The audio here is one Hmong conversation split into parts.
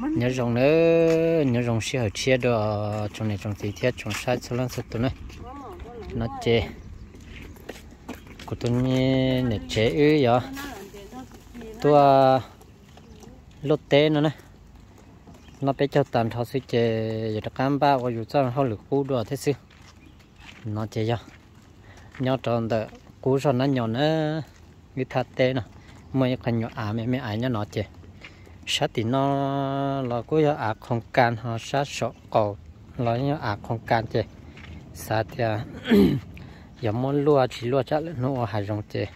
Nyob zoo na, nyob zoo sij hawm tshiab dua tsoom niam tsoom txiv thiab tsoom saib txhua leej txhua tus na. No ces kuv tus niam tsev wb yuav tuaj luaj teb no na. Noj peb caug tag nrho xwb ces yuav rov qab npaj ua yus txoj hauj lwm qub dua thiab xwb. No ces yog nyob rau ntawm qub zos Nab Nyos na, wb thaj teb no muaj ib qho nyuam av me me ais nyob no ces sab tim no los kuj yog av khoos kas ho sab saum qaum los yog av khoos kas ces xav tias yog muab luaj tsis luaj tsam lwm hnub ua hav zoov ces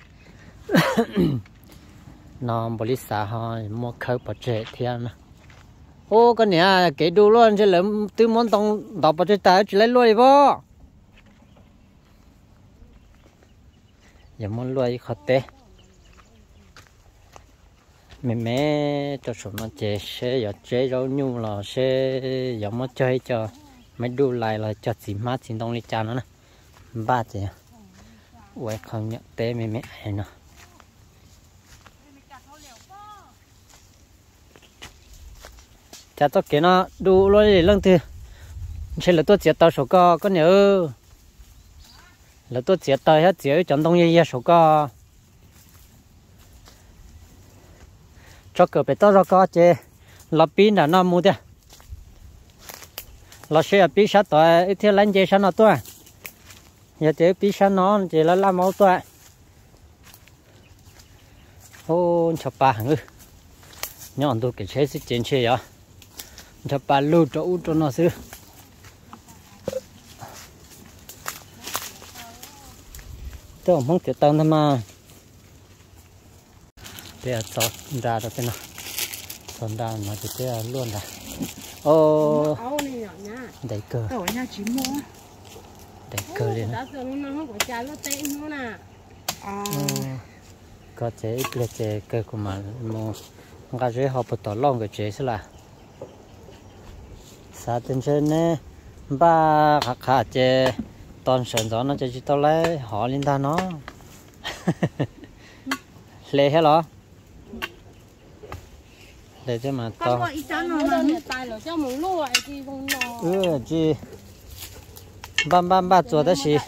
no npaum li xav ho muab khawb pov tseg thiab na. Ub, koj niam, kev du luaj ntshe lawv twb muab ntoo ntov pov tseg tas tsis laib luaj li pob. Yog muab luaj ib qho teb me me rau saum no ces seb yuav tseb zaub nyuj los seb yuav muab cog ib co me duj lais los cog txiv hmab txiv ntoo li cas no na. Npaj ces ua ib qho nyuam teb me me ais no. Cas txoj kev no du luaj li leej twg? Ntshe lawv tuaj txiav taws saum ko koj niam. Lawv tuaj txiav taws thiab txiav wb cov ntoo yag yag saum ko. Tso kawm pem toj zog ko ces los pib nram no mus tiag. Los seb yog pib sab tod wb thiaj laib nce sab no tuaj. Yog tias wb pib sab no ces lawv laj maub tuaj. Ub, ncho pa heev. Nyob ntug kev tsheb xwb ces ntshe yog ncho pa lug rau ub rau no xwb. Tej Hmoob txiav taws ntag mas. Peb txog nra rau peb no, txog nra no ces peb luaj nra. Ntev kawg, ntev kawg li. Koj tsev ib pliag ces kawg kuv mam mus nqa zeb ho puag tom Lauj nkawd tsev xwb las. Xav tias ntshe neb npaj qhov qhov ces tos sawv ntxov no ces tsis tau laib hov li ntag no. Hle thiab los? Hle thiab mas tau. Tsis npaj npaj npaj txuas tab sis.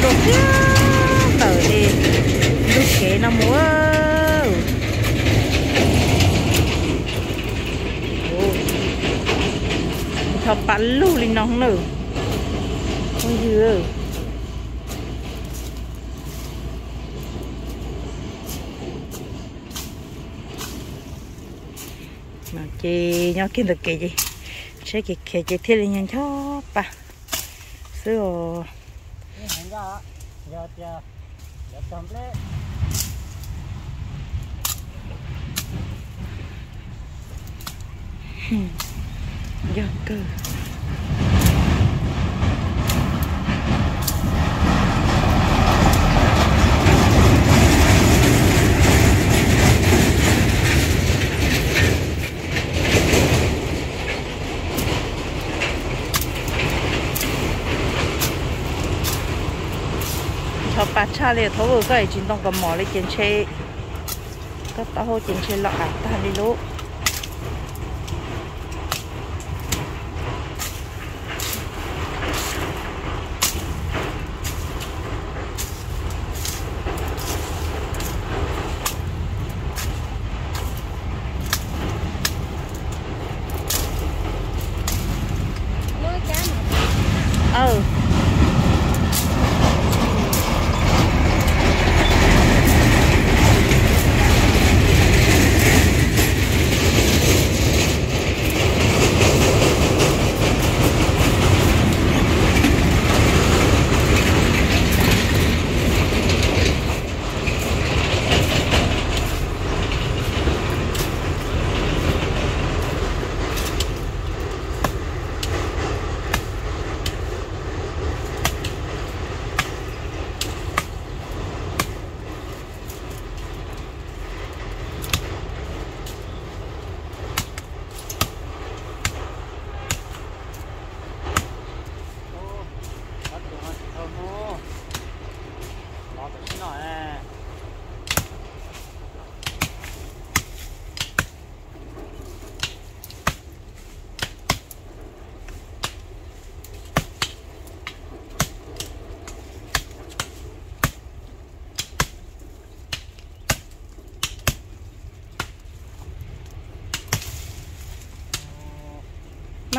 Luaj kiag tawm li lub kev no mus. Ncho pa lug li no na. Phooj ywg, ces nyob kiag ntawm kev ces tsheb khiav khiav ces thiaj li ncho ncho pa xwb os. Yog kawg. Ncho pa tshaj li thaub, koj tsis ntoo kaus mom li ces ntshe, koj taub hau ces ntshe los av tag li lauj.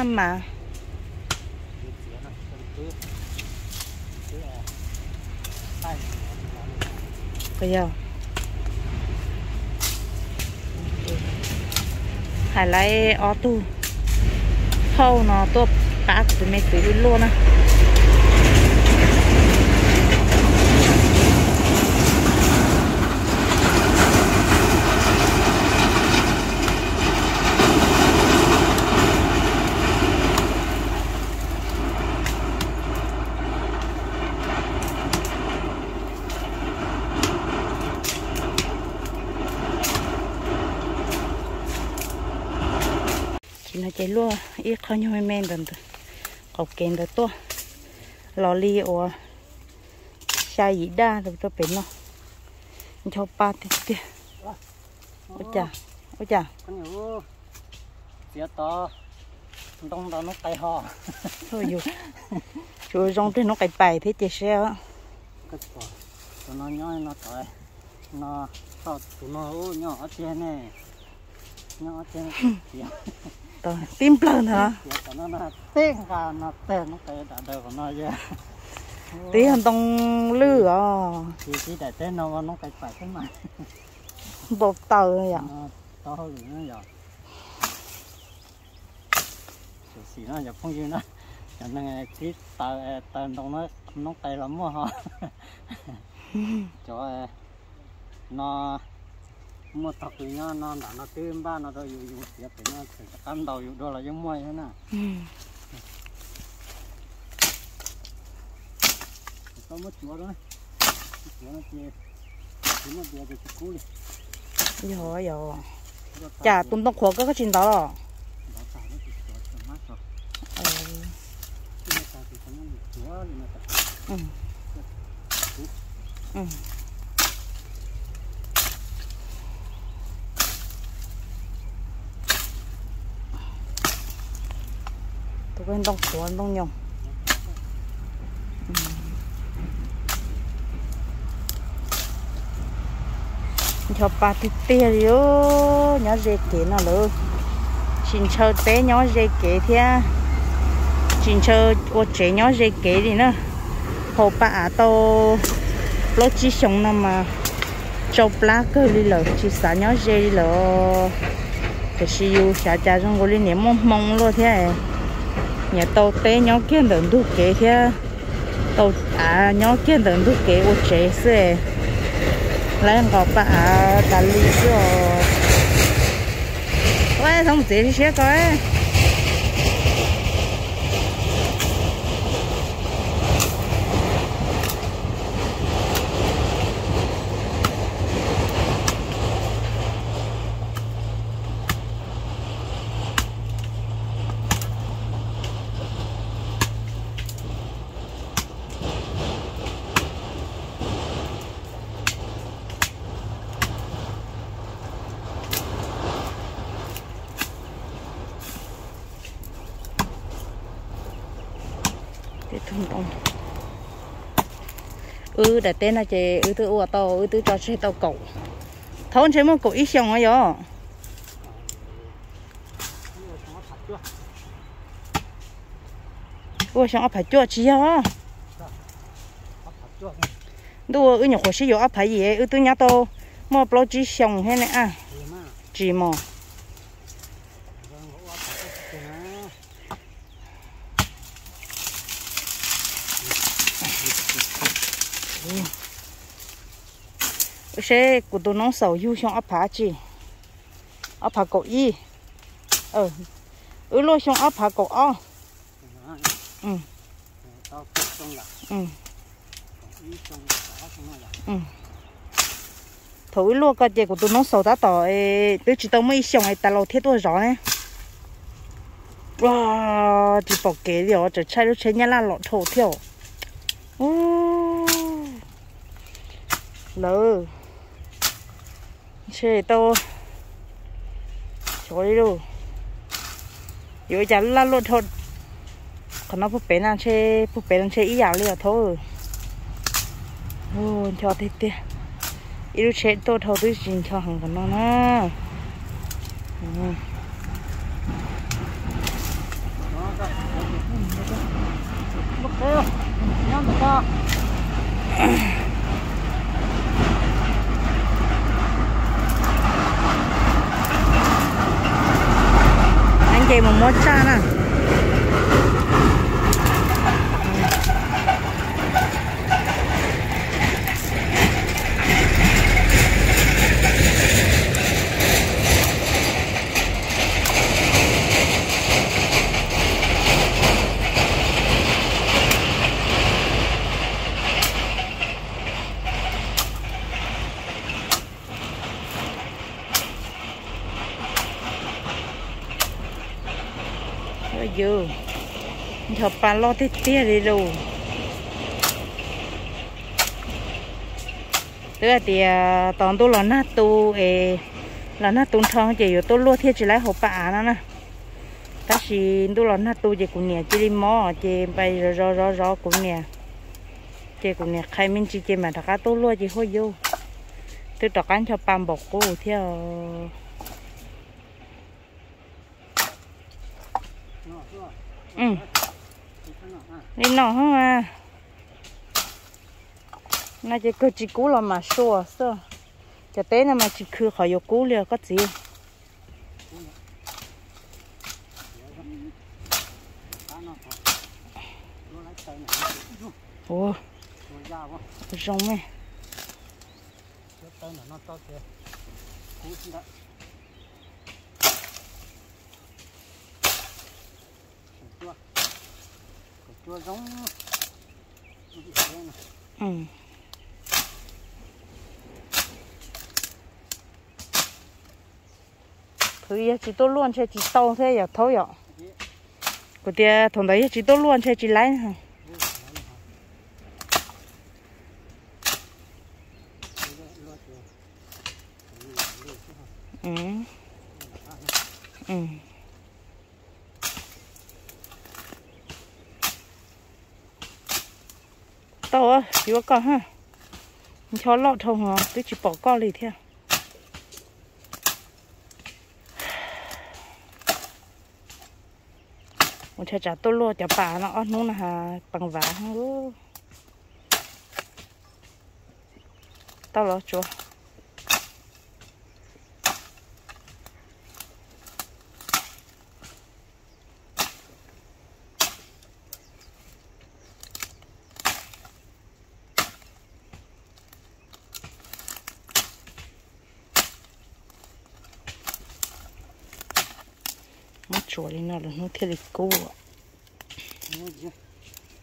Mas hais laiv ob tug phauj no tuaj pab kuv tus me tub luaj na. Ces no ces luaj ib qho nyuag me me ntawm ntawd, qaum kev ntawd tuaj los li uas xya yim daj rau pem no. Ncho pa tiag tiag. Ua cas, ua cas? Txiav tod ntoo ntau hnub qais ho. Tsuas zoo tej hnub qais pais thiab ces seb. Tus no nyob no tod, no, tus no nyob ob ceg ne, nyob ob ceg txiav. Tib nplawg ntag. Txiav tom no no, tib nqa no tag hnub qais dam daws qhov no yog. Twb yog ntoo lwj os. Txiav tib daim teb no ua hnub qais pais xwb mas. Npau taws yom. Tau hauj lwm yom. Xyuam xim no cov phooj ywg na, cov neeg tib taws, taws ntoo no hnub qais los muaj ho. Cov no muaj tog kws nyob no nram no twb npaj no rau yus, yus txiav pem no tseem rov qab ntaus yus dua los yeej muaj thiab na. Koj muab cuav, cuav no ces tsis muaj diav ces tsis kub li. Yog, yog. Cas tus ntoo qhuav koj, koj tsis ntov los? Tus ntoo qhuav ntoo nyoos. Ncho pa tiag tiag li, nyob ze kev no lawm. Tsis ntshaw teb nyob ze kev thiab, tsis ntshaw ua tsev nyob ze kev li na. Haus pa av tau plaub tsib xyoos no mas tsau plab kawg li lawm, tsis xav nyob ze li lawm. Tiam sis yus xav cas zoo nkaus li niam muaj hmoo luaj thiab, niam tau teb nyob kiag ntawm ntug kev thiab, tau av nyob kiag ntawm ntug kev ua tsev xwb. Lawv nqos pa av tas li xwb os. Ua txhob mus txiav siab ko. Wb daim teb no ces wb twb ua tau, wb twb tso tseg tau kaum, thaum ntshe muaj kaum ib xyoos yom. Ua xyoo ob phav cuaj tsis yog. Ntuj, wb nyuam qhuav sib yuav ob phav yim, wb twb nyob tau muaj plaub tsib xyoos thiab ne a. Tsis mos. Seb kuv tus noob xaus yug xyoo ob phav tsi, ob phav kaum ib. Wb luaj xyoo ob phav kaum ob. Thaum wb luaj ko ces kuv tus noob xaus tab tom twb tsis tau muaj ib xyoos es tas los thiaj tuaj zov ne. Tsis pom kev li os, tseem tshaib lub tsheb nyab laj los dhau thiab. Lawv ntshe tau xyov li lauj. Yuav ua cas laj luaj dhau. Qhov no puag pem no ntshe, puag pem no ntshe ib yam li os thaub. Ncho tiag tiag. Ib lub tsheb tuaj dhau twb tsis ncho heev qhov no na. Nce mus muab tsaj na. Yus, ncho pa loj tiag tiag li lauj. Twb hais tias tos ntuj los nag tu es, los nag tu nrho ces yuav tuaj luaj thiaj tsis laib hauv pa av no na. Tab sis ntuj los nag tu ces kuv niam cia li mob ces npais zov zov zov zov kuv niam, ces kuv niam qhais me ntsis ces mam rov qab tuaj luaj ces huaj yus, twb rov qab ncho pa npaum qub thiab. Li no hos, no ces kawg tsis kub los mam sua xwb. Cov teb no mas tsis khw qhov yuav kub li os koj txiv. Ua, zoo me. Kuv yog tsis tuaj luaj ntshe tsis tau thiab yom Thaub yom. Kuv tias thaum ntawd yog tsis tuaj luaj ntshe tsis laib. Tau, yuav koj ha. Ncho loj dhau hos twb tsis pom koj li thiab. Ua ntshai tsam tuaj luaj cov pas no ob hnub no has pees vav. Tau los tsuav. Muab tsuav li no lwm hnub thiaj li kub.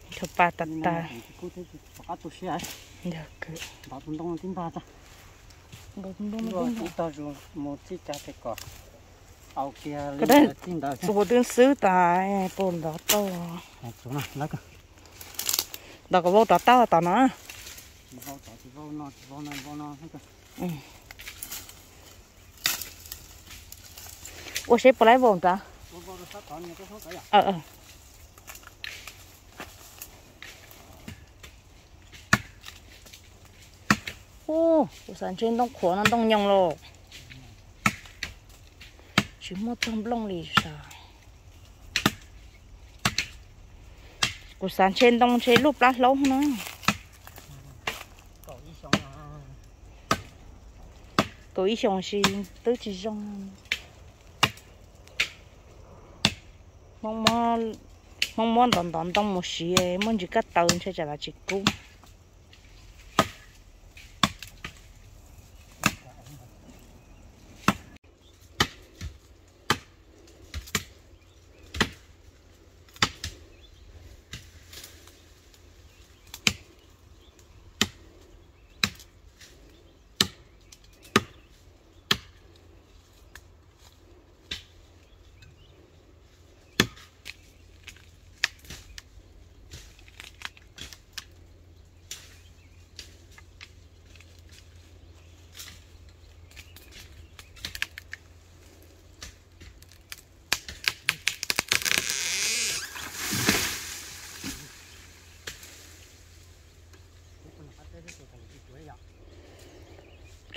Ncho pa tas tas. Ntog tus ntoo tib npag tag. Ntog tus ntoo tib npag. Mus txij cag tes kom au kiag li ntawd txij ntawd. Tus twb xwb tas puas ntov tau. Ntov kom vau rov tau tom no. Ua seb puas laib vau nrad. Kuv xav ntshe ntoo qhuav no ntoo nyoos los tsis muaj txog nplooj li sas. Kuv xav ntshe ntoo ntshe luaj plab hlaub na. Kaum ib xyoos sis twb tsis zoo. Hmoob muab ntov ntov ntoo mus siv muaj ntsis kaj taw ntshe tsam los tsis kub.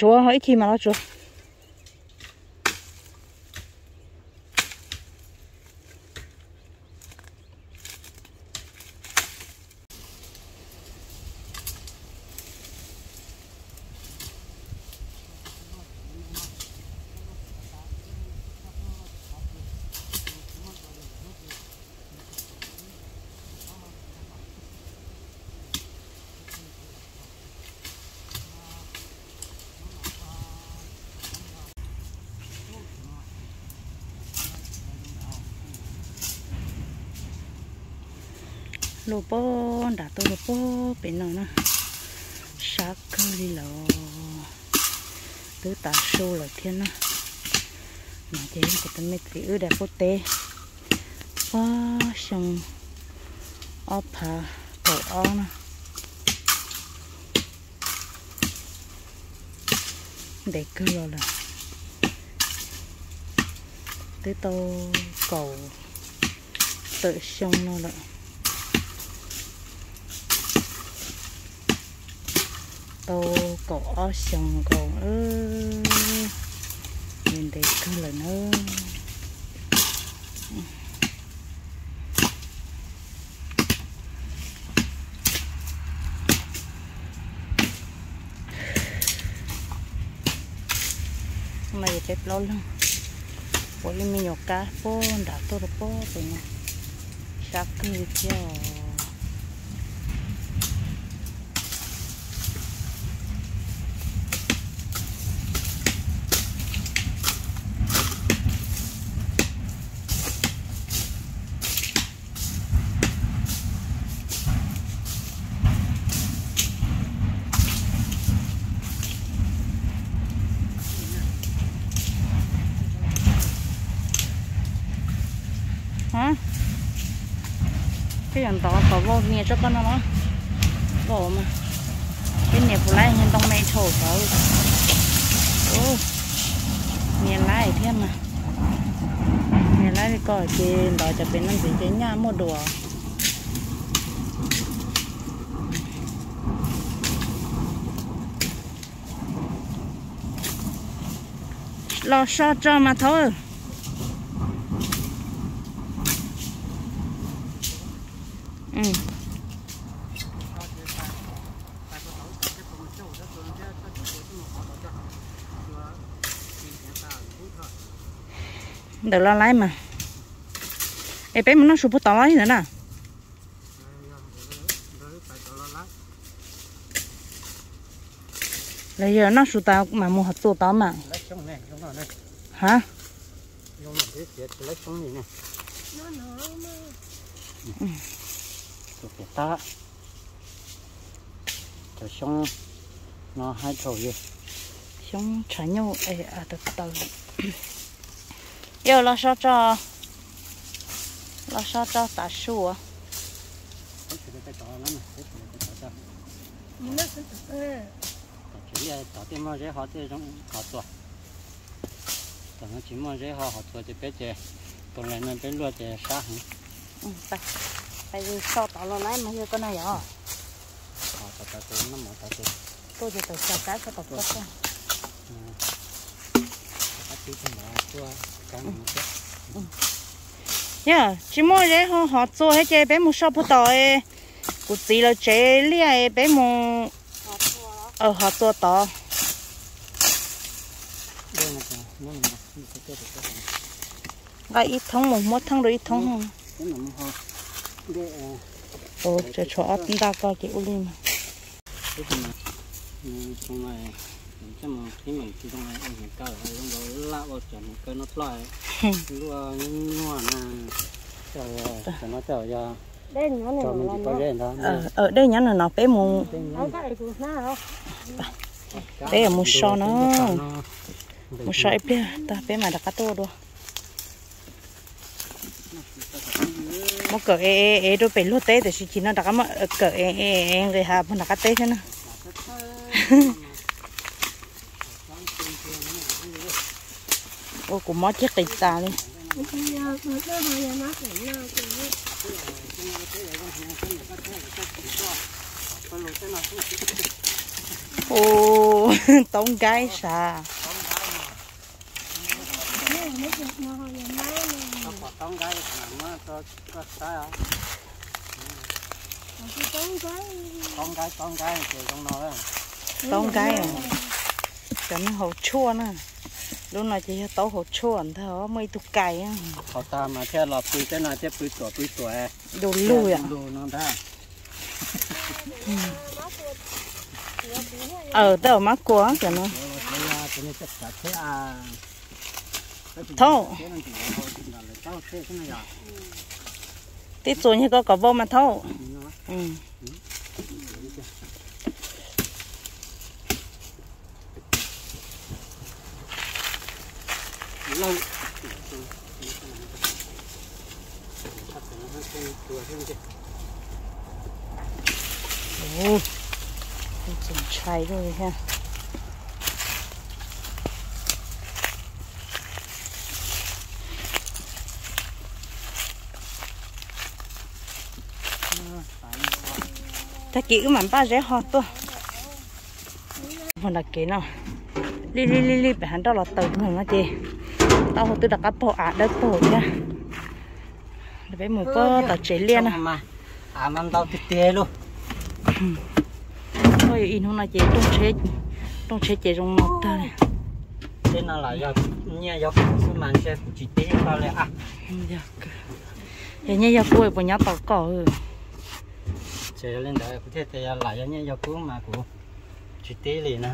Tsuav ib chim mas los tsuav. Luaj pog nram tuaj rau pog pem no na, sab kawg li lawm, twb tav su lawm thiab na. No ces yog kuv tus me txiv wb daim qub teb, pog xyoo ob phav kaum ob na. Ntev kawg los lawm, twb tau kaum tawm xyoo no lawm, tau kaum ob xyoos nkaus, ntev kawg lawm na. No yog peb plaub leeg, ua ib me nyuam kab puag nram tuaj rau puag pem no, sab kawg li thiab. Koj yuav ntov kom vau nias rau koj no los? Vau mas, peb nias puas laib, ntoo me tshau tod. Nias laib thiab mas, nias laib li koj ces ntov cov pem no ntxiv ces nyaj muaj dua. Los so tso mas thaub. Ntawm los laib mas. Es peb mus noj su puag tod los ntawd na. Los yog noj su tas mam mus hov txua tod mas. Ha? Cov xyoob no haib dhau li. Xyoob tshav nyuj es taws taws. Yog los so tso, los so tso tav su. Tom tsis muaj zeb ho tej zoo hov txua. Tom no tsis muaj zeb ho hov txua ces peb ces, tus lais no peb luaj ces sab heev. So tom los laib mas yog koj na yog. Tuaj ces tawm xyas kab so tom koj. Yog tsis muaj zeb ho hov txua thiab ces peb mus so puag tom kuv txiv lawv tsev liaj es peb mus hov txua tod. Nqa ib thoob mus muab theej rau ib thoob. Tshuav ob ntaj koj ces ua li mas. Dej nyob no no peb mus, peb mus so no, mus so ib pliag tag peb mam rov qab tuaj dua. Muab kawm ev ev rau pem luag teb tiam sis chim no rov qab muab kawm ev ev nqis hav puag nram qab teb thiab na. Ua kuv mob cig qis tas li. Ua, taub nkaib sav. Taub nkaib, cov no haus tshuaj na. Lub no ces yog taub haus tshuaj ntag, muaj ib tug kais. Haus tas mas thiaj los pw tej no thiaj pw tuam pw tuam. Du lug yom. Aw, tej zaum mab kuas cov no. Thaub, tib txuas nyuag koj kom vau mas thaub. Txaus ntshai li thiab. Tag kis wb mam npaj zeb ho tuaj. Puag nram kev no, lij lij lij lij pem hav nroj los tawm no ces taub hau twb rov qab paug av dawb paug thiab. Peb mus puag tom tsev liaj na. Av mas ntau tiag tiag li. Ib hnub no ces rooj tsheb ces zoo no tag li. Tej no los yog nyiaj yog kub xwb mas ntshe kuv tsis tib koj li a. Yog nyiaj yog kub puas nyob tau koj? Ces li ntawd kuv thiaj tias yog lam yog nyiaj yog kub mas kuv tsis tib li na.